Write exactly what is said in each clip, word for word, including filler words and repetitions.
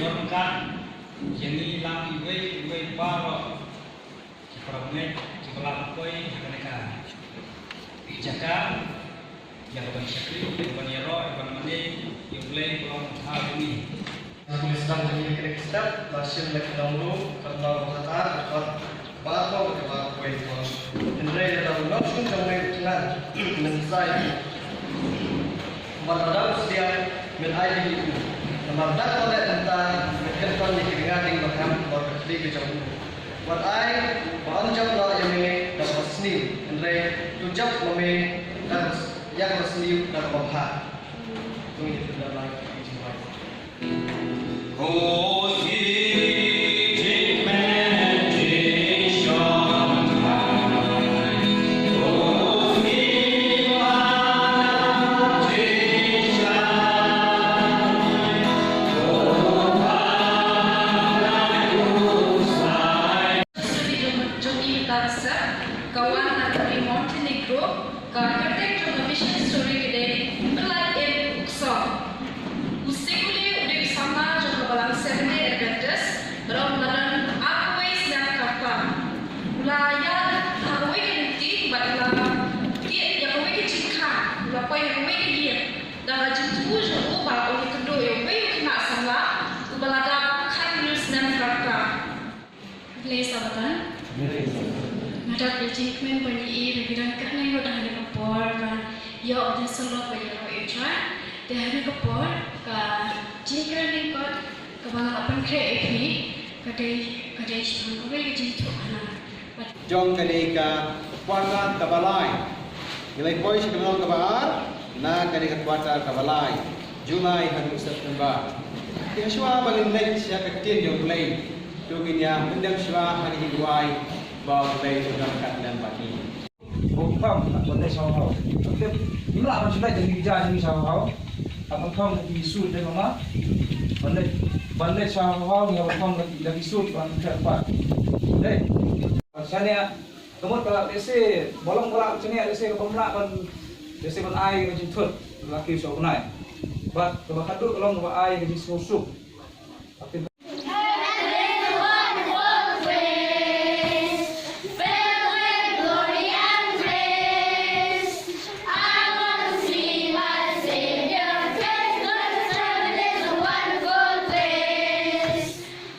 Ïa ka, ïa ngi lang iwei iwei baroh ki para bangeit kiba la poi ha kane ka jaka, ïa ka ban shakri, ïa ka ban ïaroh, ïa ka ban mane ïa U Blei ba long u thaw jong ngi. Nga khublei sdang ïa kane ka step, la shim na ka nongrum, ka nongrum ka tar, ka tar, ba to ka ba poi to. Hynrei lada u nongshun jong me u tngan, men sai. Bad lada u sdiang, men ai ïa u. Namar da ka leh mynta, men kynton ïa ki rnga ding ba kham, bad ka khlieh ka jong u. Wat ai ba un jop noh ïa me da kaba sniew, hynrei to jop ma me da kaba s-, ïa kaba sniew da kaba bha. To ïa pynda lai ka jingwai. Jong i ka sa, ka wan na ka ri Montenegro, ka kyrteng jong ka mission story ka dei Pynlait Im U Ksom. U Singule u dei u samla jong ka balang Seventh Day Adventist, bad u la don arphew wei snem ka rta. U la ïaid ha kawei ka lynti, bad u la thied ïa kawei ka jingkhang, u la poi ha kawei ka ïing. Da ka jingthmu jong u ba un ïakynduh ïa uwei u khynnah samla, uba la dap khathynñiew snem ka rta. Khublei shibun. Nga dap ïa jingkmen ba ngi i ba ngi don kane ngut ha kane ka por ban ïoh ïa ka jingsyllok ba ïaroh ïa U Trai. Te ha kane ka por ka jingkren lyngkot kaba nga la pynkhreh ïa phi ka dei, ka dei shaphang kawei ka jingïathuhkhana. Jong kane ka quarter kaba lai. Ngi la poi sha ka lynnong kaba ar na kane ka quarter kaba lai, July haduh September. Te hashwa ba ngin leit sha ka ktien jong U Blei, to ngin ïa pyndem shwa ha ka jingduwai ba U Blei un don ryngkat lem bad ngi. Ba pynpham ban leit shaw haw. Te ngim lah ban shu leit da ki ja jong ngi shaw haw. Ba pynpham da ki suit da mama. Ban leit, ban leit shaw haw ngi ba pynpham da ki, da ki suit ban leit pat. Dei. Shane ka mut ba lehse ba long ba lah shane lehse ka bym lah ban, lehse ban ai ka jingthut la ki sha u bnai. Bad kaba khatduh ka long kaba ai ka jingsngewsuk.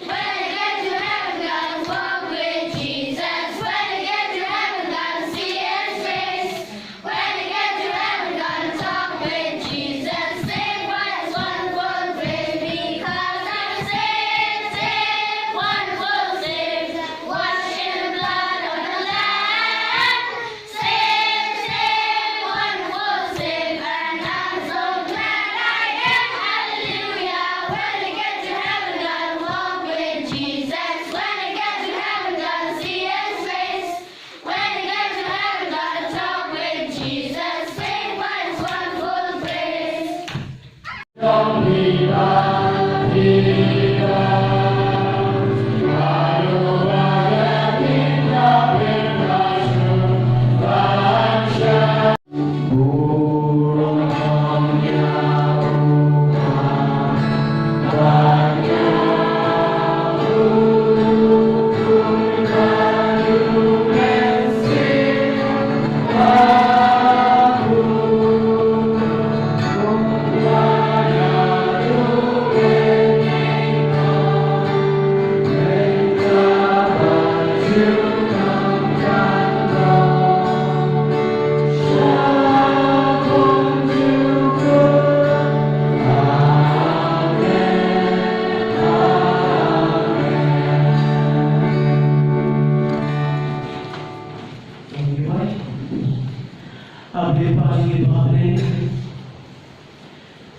When I get to heaven, gonna walk with Jesus. When I get to heaven, gonna see his face. When I get to heaven, gonna talk with Jesus. Sing what a wonderful grace, because I'm saved, saved, wonderful saved, washed in the blood of the Lamb. Save, save, wonderful save, and I'm so glad I am. Hallelujah. When I get to heaven, gonna walk with Jesus. When I get to heaven, gonna see his face. When I get to heaven, gonna talk with Jesus. Sing what a wonderful grace.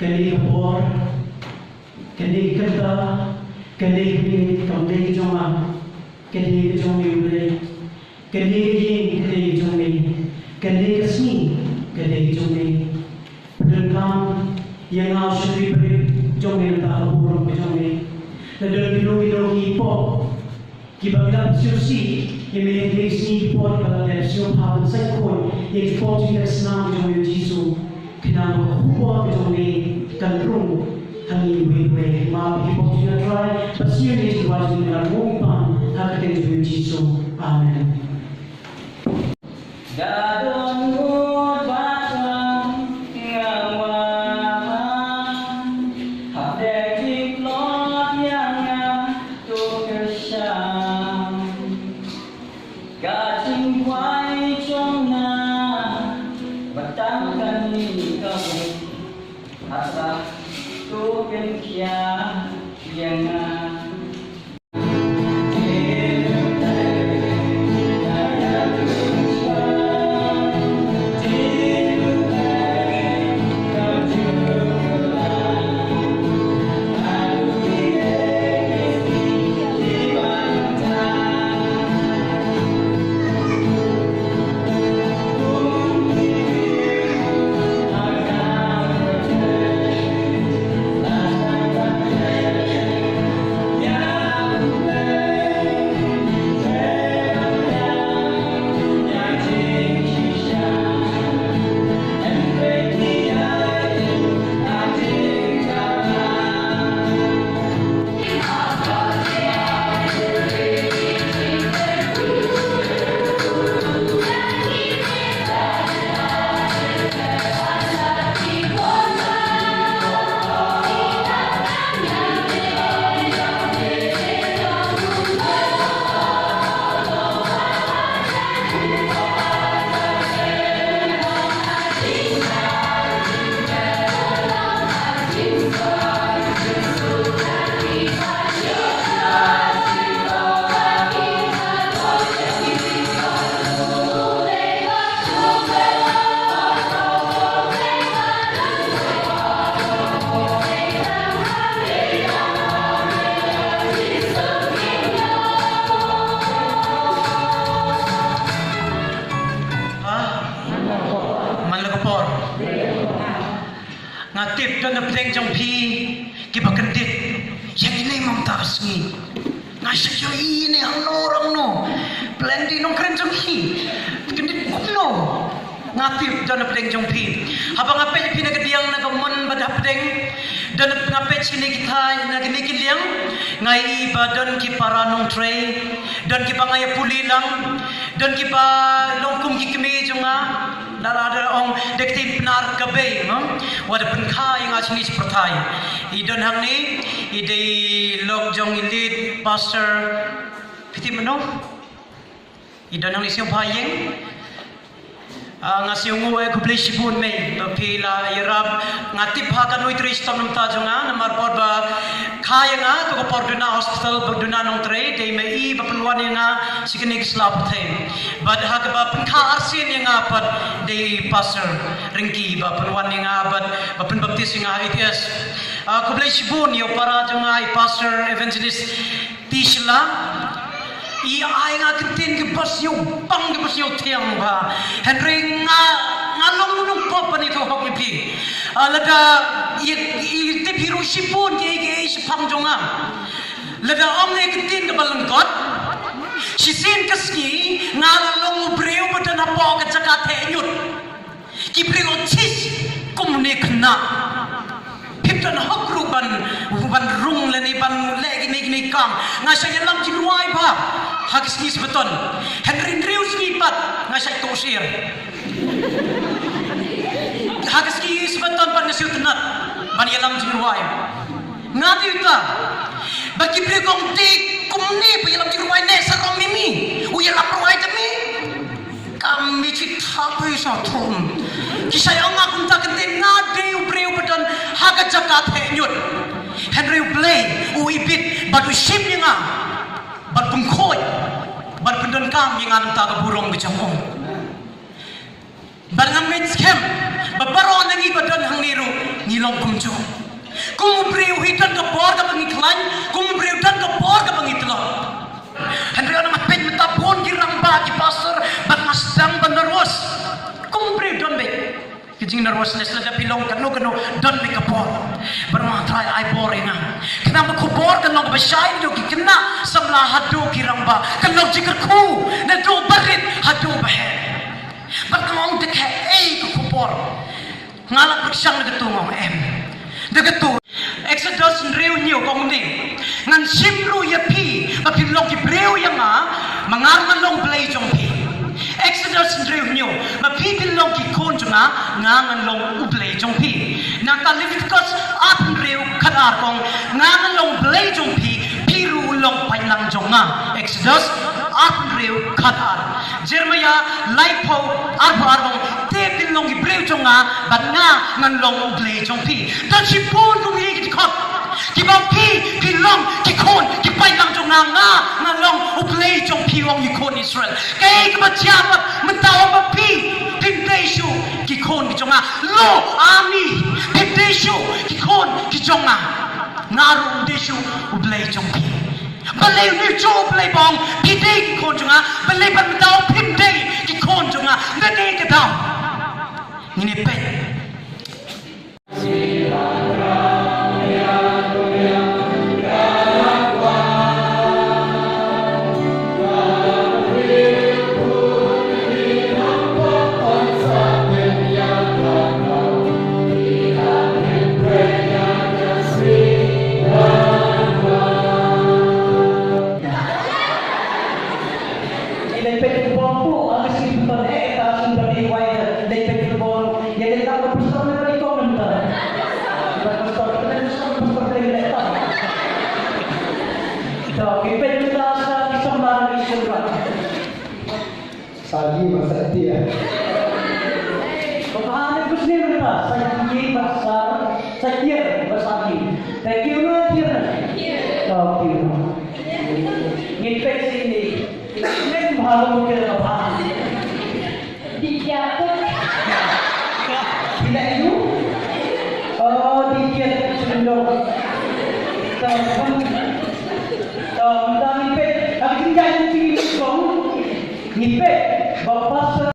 Kane ka por, kane ka kynta, kane ka minit kam dei ka jong nga, ka dei ka jong me U Blei. Kane ka ïing ka dei ka jong me, kane ka sngi ka dei ka jong me. Pyndonkam ïa nga u shakri barit jong me, nangta ka burom ka jong me. La don kino kino ki pop kiba ngi la pynsngewsih ïa me ha kine ki sngi ki por kiba la dep, sngewbha ban sait khuid ïa ki pop jingtep snam jong me U Jisu, khnang ba ka khubor ka jong me kan rung ha ngi iwei pa iwei. Map ïa ki pop jong ngi, A Trai. Sien ïa ki wad jingmut, ha ka kyrteng jong u Jisu. Amen. Da don ngut ba tang nga wad, hapdeng jingtlot ïa nga to kyrshan. Ka jingduwai jong nga ba tang kane kawei, ha sah to pynkhia ïa nga. Ha? Man la ka por. Nga tip don na pdeng jong phi kiba kyndit ïa kine mynta ka sngi. Nga shu ïohi ne hangno hangno. Plenty nongkren jong phi. Kyndit kumno. Nga tip don na pdeng jong phi. Haba nga peit phi na ka diang na ka mon bad hapdeng. Don nga peit shane ki thaiñ na kine ki liang. Nga ïohi ba don ki para nongtrei. Don kiba nga ïa pule lang. Don kiba long kum ki kmie jong nga. Lada ong da ka ktien Pnar ka bei, no? Wat da pynkha ïa nga shane sha pyrthei. I don hangne, i dei lok jong i lead pastor. Phi tip mano? I don hangne sngewbha ïeng. Ah, nga sngewnguh eh, khublei shibun mei ba phi la ïarap. Nga tip ha ka nongtrei shitom na bynta jong nga, namar por ba kha ïa nga, to ka por duna hospital, ba duna nongtrei, dei ma i ba pynwan ïa nga sha kane ka sla pyrthei. Bad ha kaba pynkha arsien ïa nga pat dei Pastor Ringki ba pynwan ïa nga bad ba pynbaptis ïa nga ha A T S. Ah, khublei shibun ïa u para jong nga i Pastor Evangelist Tisla. I ai nga kyntien kiba sngewbang kiba sngewthiang bha. Hynrei nga, nga long u nongpop ban ïathuh hok ïa phi. Ah, lada i, i tip hi ruh shibun kiei kiei shaphang jong nga. Lada ong ïa ka ktien kaba lyngkot, shisien ka sngi nga la long u briew ba don hapoh ka jaka theh ñiut. Ki briew autist kumne khynnah. Phim don hok ruh ban, ban rung lane ban leh kine kine kam. Nga shah ïalam jingrwai bha ha ka sngi Sabaton. Hynrei hynriew sngi pat nga shah tuh sir. Ha ka sngi Sabaton pat nga shu tynnat ban ïalam jingrwai. Nga tip ta ba ki briew kong te kumne ba ïalam jingrwai ne sarong mimi. U ïalam rwai te mi. Kam mi chi thap ïa sa thum. Ki sa ïa nga kumta kyntien nga dei u briew ba don ha ka jaka theh ñiut. Hynrei U Blei u ibit bad u shim ïa nga. Bad pynkhuid bad pyndonkam ïa nga na bynta ka burom ka jong u. Bad ngam ngeit skhem ba baroh na ngi ba don hangne ruh ngi long kumjuh. Kum u briew hi don ka bor kaba ngi khlaiñ, kum u briew don ka bor kaba ngi tlot. Hynrei nga peit mynta bun ki rangbah ki pastor bad nga sdang ban nervous. Kum u briew don beit ki jing nervousness lada phi long kano kano, don beit ka bor. Bad ma Trai ai bor ïa nga. Khnang ba khubor kan long kaba shai naduh ki khynnah samla haduh ki rangbah, kan long jingkyrkhu naduh barit haduh baher. Bad ka ong te kaei ka khubor. Nga la pyrshang da katu, nga ong em. Da katu. Exodus hynriew hynñiew ka ong ne. Ngan Shim ruh ïa phi ba phin long ki briew ïa nga, ma nga ngan long Blei jong phi. Exodus hynriew hynñiew, ma phi phin long ki khun jong nga, nga ngan long U Blei jong phi. Nangta Leviticus arphew hynriew khatar ka ong, nga ngan long Blei jong phi, phi ruh long paidlang jong nga. Exodus arphew hynriew khatar. Jeremiah laiphew arphew ar ka ong, te phin long ki briew jong nga, bad nga ngan long U Blei jong phi. Don shibun kumne ki dkhot kiba ong phi phin long ki khun ki paidlang jong nga, nga ngan long U Blei jong phi, ong ki khun Israel. Kaei kaba jia pat mynta, ong ba phi phim dei shuh ki khun ki jong nga. Lo, ani, phim dei shuh ki khun ki jong nga. Nga ruh ym dei shuh U Blei jong phi. Balei ym dei shuh U Blei ba ong phi dei ki khun jong nga, balei pat mynta ong phim dei ki khun jong nga? Ym dei ka daw. Ngin ïa peit. Ngi leit peit football tu, ah, ka sien pynban eh, ka sien pynban eh, wai, leit peit football. Ïa leit tang ka pastor ne ka i kong mynta. Ka pastor, ka pastor, ka pastor leit tang. To, ngi peit mynta sa ki samla ki samla. Sagi ba satia. Pahane kusni mynta, sagi ba sa, satia ba sagi. Thank you, no, tiar. Thank you. Ngin peit sini. Nek bha lo mungkin ka bha. Di kiat tu. Di la yu. Oh, di kiat sendok. Tong, tong, tong, ngipet. Tapi tinggal di sini kong. Ngipet. Bapak.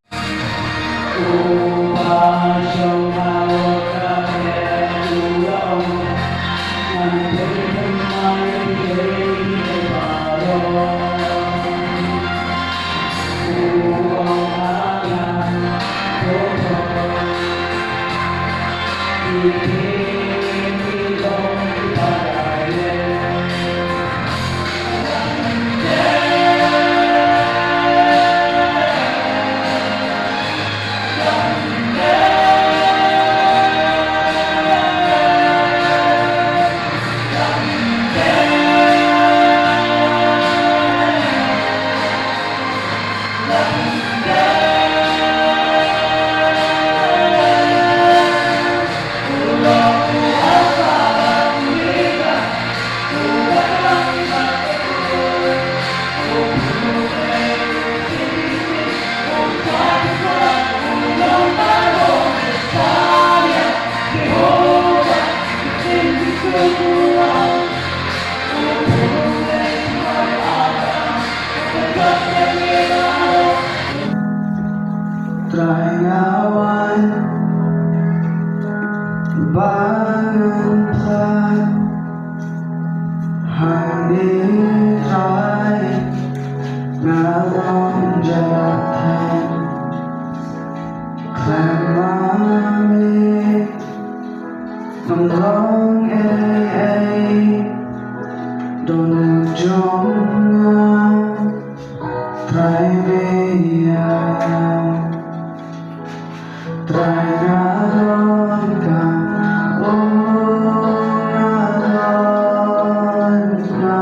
Trai nga wan ba ngan pla hangne, Trai nga wan ja than. Khlem ma me ngam long ei ei, don jong nga Trai me ïa. Trai nga don ka, oh nga don ka.